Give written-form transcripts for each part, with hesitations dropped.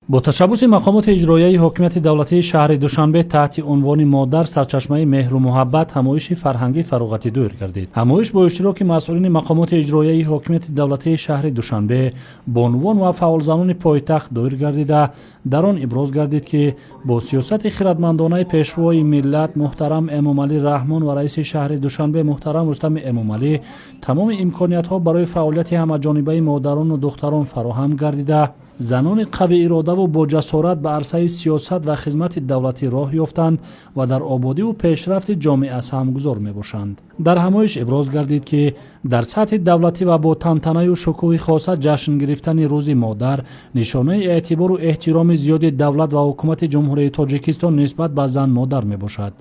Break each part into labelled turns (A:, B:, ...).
A: Бо ташаббуси мақомоти иҷроияи ҳокимияти давлатии шаҳри Душанбе таҳти унвони «Модар: сарчашмаи меҳру муҳаббат» ҳамоиши фарҳангӣ фароғатӣ доир гардид. Ҳамоиш бо иштироки масъулини мақомоти иҷроияи ҳокимияти давлатии шаҳри Душанбе, бонувон ва фаъолзанони пойтахт доир гардида, дар он иброз гардид, ки бо сиёсати хиратмандонаи Пешвои миллат муҳтарам Эмомалӣ Раҳмон ва раиси шаҳри Душанбе муҳтарам Рустами Эмомалӣ тамоми имкониятҳо барои фаъолияти ҳамаҷонибаи модарону духтарон фароҳам гардида, занони қавииродаву боҷасорат ба арсаи сиёсат ва хизмати давлатӣ роҳ ёфтанд ва дар ободиву пешрафти ҷомеа саҳмгузор мебошанд. Дар ҳамоиш иброз гардид, ки дар сатҳи давлатӣ ва бо тантанаю шукӯҳи хоса ҷашн гирифтани Рӯзи модар нишонаи эътибору эҳтироми зиёди давлат ва ҳукумати Ҷумҳурии Тоҷикистон нисбат ба зан модар мебошад,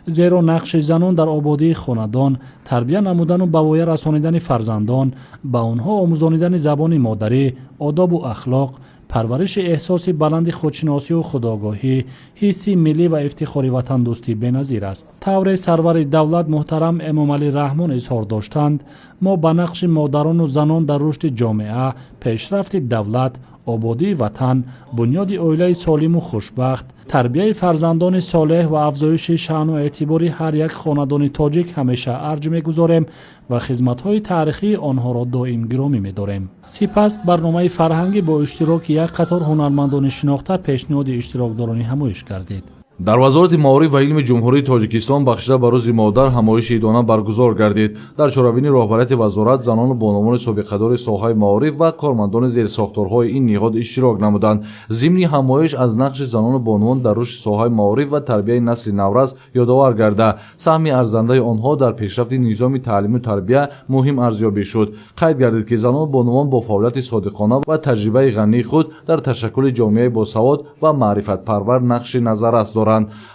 A: зеро нақши занон дар ободии хонадон, тарбия намудану ба воя расонидани фарзандон, ба онҳо омӯзонидани забони модарӣ, одобу ахлоқ, парвариши эҳсоси баланди худшиносию худогоҳӣ, ҳисси миллӣ ва ифтихори ватандӯстӣ беназир аст. Тавре сарвари давлат муҳтарам Эмомалӣ Раҳмон изҳор доштанд, мо ба нақши модарону занон дар рушди ҷомеа, пешрафти давлат, ободии ватан, бунёди оилаи солиму хушбахт, тарбияи фарзандони солеҳ ва афзоиши шаъну эътибори ҳар як хонадони тоҷик ҳамеша арҷ мегузорем ва хизматҳои таърихии онҳоро доим гиромӣ медорем. Сипас барномаи фарҳангӣ бо иштироки як қатор ҳунармандони шинохта пешниҳоди иштирокдорони ҳамоиш гардид.
B: Дар Вазорати маориф ва илми Ҷумҳурии Тоҷикистон бахшида ба Рӯзи модар ҳамоиши идона баргузор гардид. Дар чорабинӣ роҳбарияти вазорат, занону бонувони собиқадори соҳаи маориф ва кормандони зерсохторҳои ин ниҳод иштирок намуданд. Зимни ҳамоиш аз нақши занону бонувон дар рушди соҳаи маориф ва тарбияи насли наврас ёдовар гарда, саҳми арзандаи онҳо дар пешрафти низоми таълиму тарбия муҳим арзёбӣ шуд. Қайд гардид, ки занону бонувон бо фаъолияти содиқона ва таҷрибаи ғании худ дар ташаккули ҷомеаи босавод ва маърифатпарвар нақши назаррас доранд.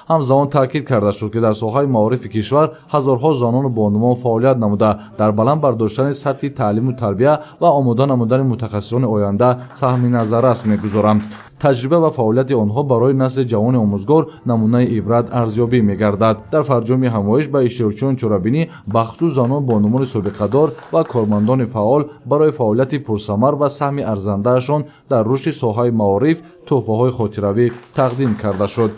B: Ҳамзамон таъкид карда шуд, ки дар соҳаи маорифи кишвар ҳазорҳо занону бонувон фаъолият намуда, дар баланд бардоштани сатҳи таълиму тарбия ва омода намудани мутахассисони оянда саҳми назаррас мегузоранд. Таҷриба ва фаъолияти онҳо барои насли ҷавони омӯзгор намунаи ибрат арзёбӣ мегардад. Дар фарҷоми ҳамоиш ба иштирокчиёни чорабинӣ, бахусус занон, бонувони собиқадор ва кормандони фаъол барои фаъолияти пурсамар ва саҳми арзандаашон дар рушди соҳаи маориф тӯҳфаҳои хотиравӣ тақдим карда шуд.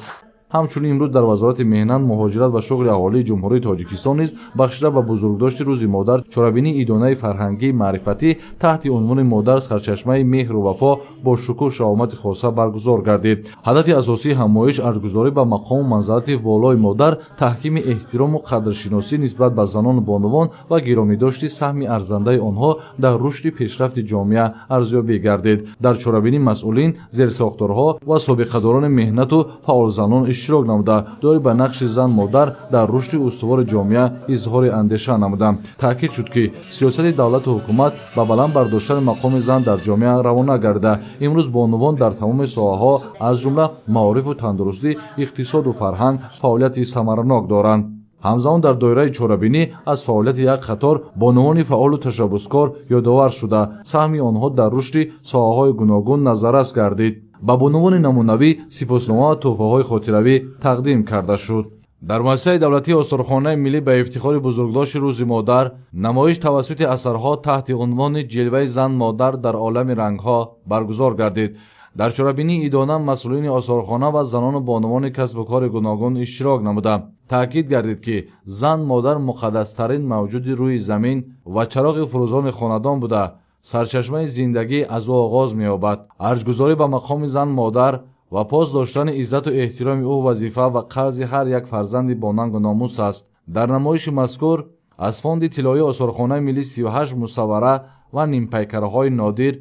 B: Ҳамчунин имрӯз дар Вазорати меҳнат, муҳоҷират ва шуғли аҳолии Ҷумҳурии Тоҷикистон низ бахшида ба бузургдошти Рӯзи модар чорабинии идонаи фарҳангии маърифатӣ таҳти унвони «Модар: сарчашмаи меҳру вафо» бо шукӯҳ шаҳомати хоса баргузор гардид. Ҳадафи асосии ҳамоиш арҷгузорӣ ба мақому манзалати волои модар, таҳкими эҳтирому қадршиносӣ нисбат ба занону бонувон ва гиромидошти саҳми арзандаи онҳо дар рушди пешрафти ҷомеа арзёбӣ гардид. Дар чорабинӣ масъулин, зерсохторҳо ва собиқадорони меҳнату фаъолзанон иштирок намуда, доир ба нақши зан модар дар рушди устувори ҷомеа изҳори андеша намуданд. Таъкид шуд, ки сиёсати давлату ҳукумат ба баланд бардоштани мақоми зан дар ҷомеа равона гардида, имрӯз бонувон дар тамоми соҳаҳо, аз ҷумла маорифу тандурустӣ, иқтисоду фарҳанг фаъолияти самаранок доранд. Ҳамзамон дар доираи чорабинӣ аз фаъолияти як қатор бонувони фаъолу ташаббускор ёдовар шуда, саҳми онҳо дар рушди соҳаҳои гуногун назаррас гардид. Ба бонувони намунавӣ сипоснома ва тӯҳфаҳои хотиравӣ тақдим карда шуд. Дар муассисаи давлатии Осорхонаи миллӣ ба ифтихори бузургдошти Рӯзи модар намоиш тавассути асарҳо таҳти унвони «Ҷилваи зан модар дар олами рангҳо» баргузор гардид. Дар чорабинии идона масъулини осорхона ва занону бонувони касбу кори гуногун иштирок намуда, таъкид гардид, ки зан модар муқаддастарин мавҷуди рӯи замин ва чароғи фурӯзони хонадон буда, сарчашмаи зиндагӣ аз ӯ оғоз меёбад. Арҷгузорӣ ба мақоми зан модар ва пос доштани иззату эҳтироми ӯ вазифа ва қарзи ҳар як фарзанди бонангу номус аст. Дар намоиши мазкур аз фонди тиллоии Осорхонаи миллӣ 38 мусаввара ва нимпайкараҳои нодир,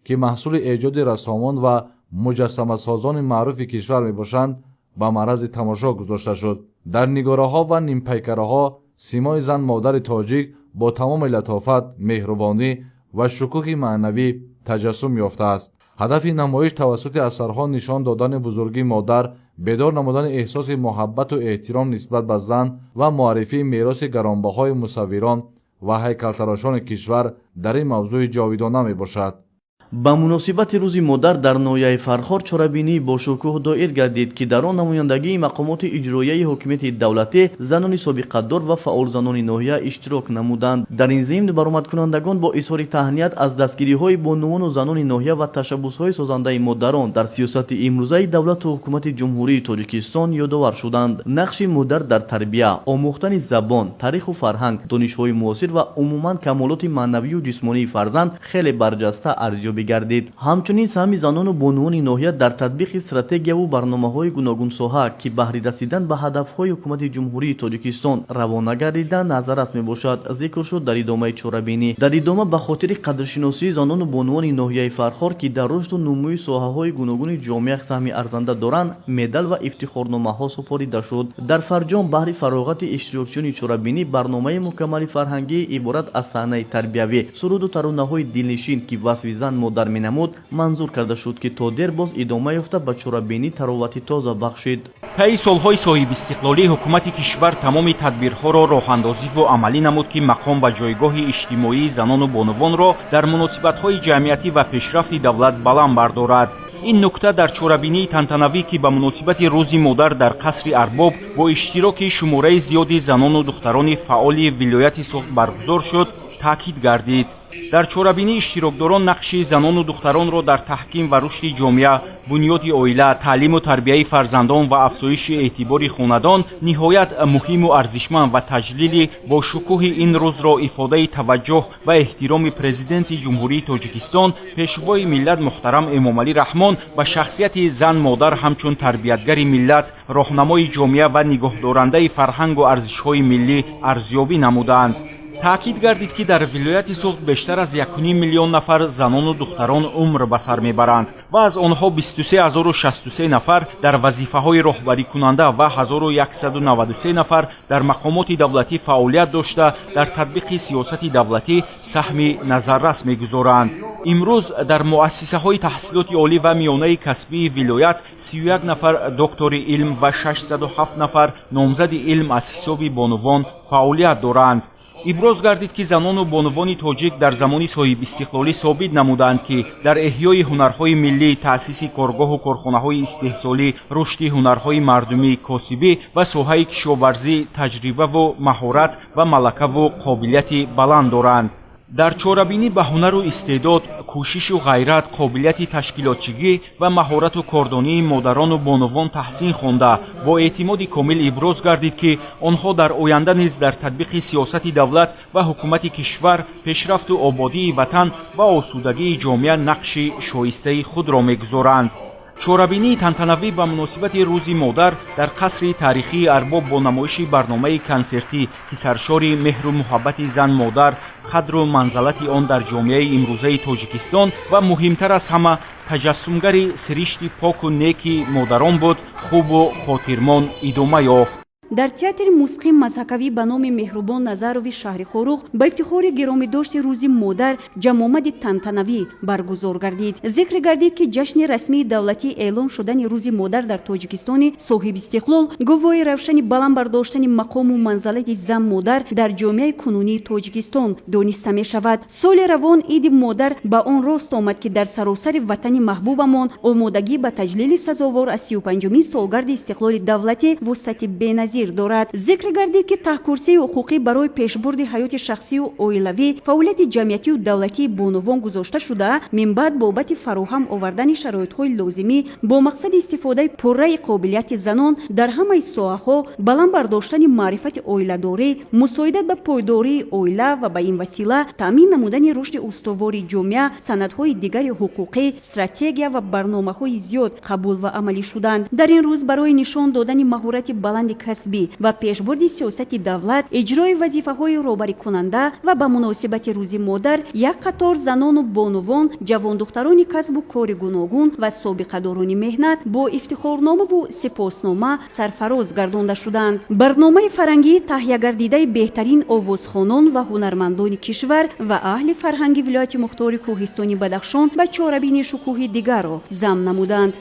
B: ки маҳсули эҷоди рассомон ва муҷассамасозони маъруфи кишвар мебошанд, ба маърази тамошо гузошта шуд. Дар нигораҳо ва нимпайкараҳо симои зан модари тоҷик бо тамоми латофат, меҳрубонӣ ва шукӯҳи маънавӣ таҷассум ёфтааст. Ҳадафи намоиш тавассути асарҳо нишон додани бузургии модар, бедор намудани эҳсоси муҳаббату эҳтиром нисбат ба зан ва муаррифии мероси гаронбаҳои мусаввирон ва ҳайкалтарошони кишвар дар ин мавзӯи ҷовидона мебошад.
C: Ба муносибати Рӯзи модар дар ноҳияи Фархор чорабинии бошукӯҳ доир гардид, ки дар он намояндагии мақомоти иҷроияи ҳокимияти давлатӣ, занони собиқадор ва фаъолзанони ноҳия иштирок намуданд. Дар ин зимн баромадкунандагон бо изҳори таҳният аз дастгириҳои бонувону занони ноҳия ва ташаббусҳои созандаи модарон дар сиёсати имрӯзаи давлату ҳукумати Ҷумҳурии Тоҷикистон ёдовар шуданд. Нақши модар дар тарбия, омӯхтани забон, таъриху фарҳанг, донишҳои муосир ва умуман камолоти маънавию ҷисмонии фарзанд хеле барҷаста арзёбӣ гардид. Ҳамчунин саҳми занону бонувони ноҳия дар татбиқи стратегияву барномаҳои гуногунсоҳа, ки баҳри расидан ба ҳадафҳои ҳукумати Ҷумҳурии Тоҷикистон равона гардида, назаррас мебошад, зикр шуд дар идомаи чорабинӣ. Дар идома ба хотири қадршиносии занону бонувони ноҳияи Фархор, ки дар рушду нумӯи соҳаҳои гуногуни ҷомеа саҳми арзанда доранд, медал ва ифтихорномаҳо супорида шуд. Дар фарҷом баҳри фароғати иштирокчиёни чорабинӣ барномаи мукаммали фарҳангӣ иборат аз саҳнаи тарбиявӣ, суруду таронаҳои дилнишин, ки васфи зан модар менамуд, манзур карда шуд, ки то дер боз идома ёфта, ба чорабинӣ таровати тоза бахшид.
D: Таи солҳои соҳибистиқлолӣ ҳукумати кишвар тамоми тадбирҳоро роҳандозиву амалӣ намуд, ки мақом ва ҷойгоҳи иҷтимоии занону бонувонро дар муносибатҳои ҷамъиятӣ ва пешрафти давлат баланд бардорад. Ин нукта дар чорабинии тантанавӣ, ки ба муносибати Рӯзи модар дар қасри Арбоб бо иштироки шумораи зиёди занону духтарони фаъоли вилояти Суғд баргузор шуд, таъкид гардид. Дар чорабинӣ иштирокдорон нақши занону духтаронро дар таҳким ва рушди ҷомеа, бунёди оила, таълиму тарбияи фарзандон ва афзоиши эътибори хонадон ниҳоят муҳиму арзишманд ва таҷлили бо шукӯҳи ин рӯзро ифодаи таваҷҷӯҳ ва эҳтироми Президенти Ҷумҳурии Тоҷикистон, Пешвои миллат муҳтарам Эмомалӣ Раҳмон ба шахсияти зан-модар ҳамчун тарбиятгари миллат, роҳнамои ҷомеа ва нигоҳдорандаи фарҳангу арзишҳои миллӣ арзёбӣ намуданд. Таъкид гардид, ки дар вилояти Суғд бештар аз 1,5 миллион нафар занону духтарон умр ба сар мебаранд ва аз онҳо 23 063 нафар дар вазифаҳои роҳбарикунанда ва 1193 нафар дар мақомоти давлатӣ фаъолият дошта, дар татбиқи сиёсати давлатӣ саҳми назаррас мегузоранд. Имрӯз дар муассисаҳои таҳсилоти олӣ ва миёнаи касбии вилоят 31 нафар доктори илм ва 607 нафар номзади илм аз ҳисоби бонувон фаъолият доранд. Иброз гардид, ки занону бонувони тоҷик дар замони соҳибистиқлолӣ собит намуданд, ки дар эҳёи ҳунарҳои миллӣ, таъсиси коргоҳу корхонаҳои истеҳсолӣ, рушди ҳунарҳои мардумӣ, косибӣ ва соҳаи кишоварзӣ таҷрибаву маҳорат ва малакаву қобилияти баланд доранд. Дар чорабинӣ ба ҳунару истеъдод, кӯшишу ғайрат, қобилияти ташкилотчигӣ ва маҳорату кордонии модарону бонувон таҳсин хонда, бо эътимоди комил иброз гардид, ки онҳо дар оянда низ дар татбиқи сиёсати давлат ва ҳукумати кишвар, пешрафту ободии ватан ва осудагии ҷомеа нақши шоистаи худро мегузоранд. Чорабинии тантанавӣ ба муносибати Рӯзи модар дар қасри таърихии Арбоб бо намоиши барномаи консертӣ, ки саршори меҳру муҳаббати зан-модар, қадру манзалати он дар ҷомеаи имрӯзаи Тоҷикистон ва муҳимтар аз ҳама таҷассумгари сиришти поку неки модарон буд, хубу хотирмон идома ёфт.
E: Дар театри мусиқии мазҳакавӣ ба номи Меҳрубон Назарови шаҳри Хоруғ ба ифтихори гиромидошти Рӯзи модар ҷамъомади тантанавӣ баргузор гардид. Зикр гардид, ки ҷашни расмии давлатӣ эълон шудани Рӯзи модар дар Тоҷикистони соҳибистиқлол гувоҳи равшани баланд бардоштани мақому манзалати зан модар дар ҷомеаи кунунии Тоҷикистон дониста мешавад. Соли равон Иди модар ба он рост омад, ки дар саросари ватани маҳбубамон омодагӣ ба таҷлили сазовор аз 35-умин солгарди истиқлоли давлатӣ вусъати беназир дорад. Зикр гардид, ки таҳкурсии ҳуқуқӣ барои пешбурди ҳаёти шахсию оилавӣ, фаъолияти ҷамъиятию давлатии бонувон гузошта шуда, минбаъд бобати фароҳам овардани шароитҳои лозимӣ бо мақсади истифодаи пурраи қобилияти занон дар ҳамаи соҳаҳо, баланд бардоштани маърифати оиладорӣ, мусоидат ба пойдории оила ва ба ин васила таъмин намудани рушди устувори ҷомеа санадҳои дигари ҳуқуқӣ, стратегия ва барномаҳои зиёд қабул ва амалӣ шуданд. Дар ин рӯз барои нишон додани маҳорати баланди касбӣ ва пешбурди сиёсати давлат, иҷрои вазифаҳои роҳбарикунанда ва ба муносибати Рӯзи модар як қатор занону бонувон, ҷавондухтарони касбу кори гуногун ва собиқадорони меҳнат бо ифтихорномаву сипоснома сарфароз гардонда шуданд. Барномаи фарҳангии таҳиягардидаи беҳтарин овозхонон ва ҳунармандони кишвар ва аҳли фарҳанги вилояти мухтори Кӯҳистони Бадахшон ба чорабини шукӯҳи дигарро зам намуданд.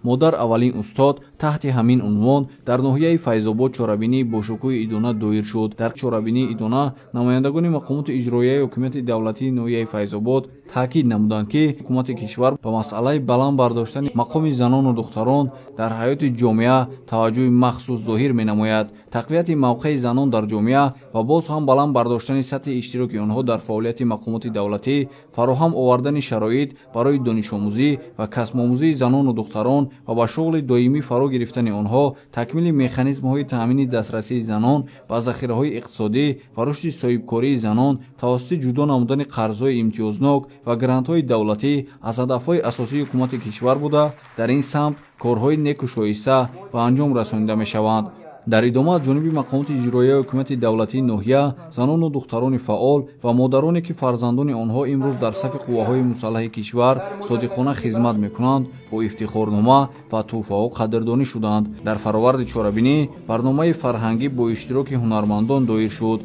F: Модар аввалин устод таҳти ҳамин унвон дар ноҳияи Файзобод чорабинии бошукӯҳи идона доир шуд. Дар чорабинии идона намояндагони мақомоти иҷроияи ҳокимияти давлатии ноҳияи Файзобод таъкид намуданд, ки ҳукумати кишвар ба масъалаи баланд бардоштани мақоми занону духтарон дар ҳаёти ҷомеа таваҷҷӯҳи махсус зоҳир менамояд. Тақвияти мавқеи занон дар ҷомеа ва боз ҳам баланд бардоштани сатҳи иштироки онҳо дар фаъолияти мақомоти давлатӣ, фароҳам овардани шароит барои донишомӯзӣ ва касбомӯзии занону духтарон ва ба шуғли доимӣ фаро гирифтани онҳо, такмили механизмҳои таъмини дастрасии занон ба захираҳои иқтисодӣ ва рушди соҳибкории занон тавассути ҷудо намудани қарзҳои имтиёзнок ва грантҳои давлатӣ аз ҳадафҳои асосии ҳукумати кишвар буда, дар ин самт корҳои неку шоиста ба анҷом расонида мешаванд. Дар идома аз ҷониби мақомоти иҷроияи ҳукумати давлатии ноҳия занону духтарони фаъол ва модароне, ки фарзандони онҳо имрӯз дар сафи қувваҳои мусаллаҳи кишвар содиқона хизмат мекунанд, бо ифтихорнома ва тӯҳфаҳо қадрдонӣ шуданд. Дар фароварди чорабинӣ барномаи фарҳангӣ бо иштироки ҳунармандон доир шуд.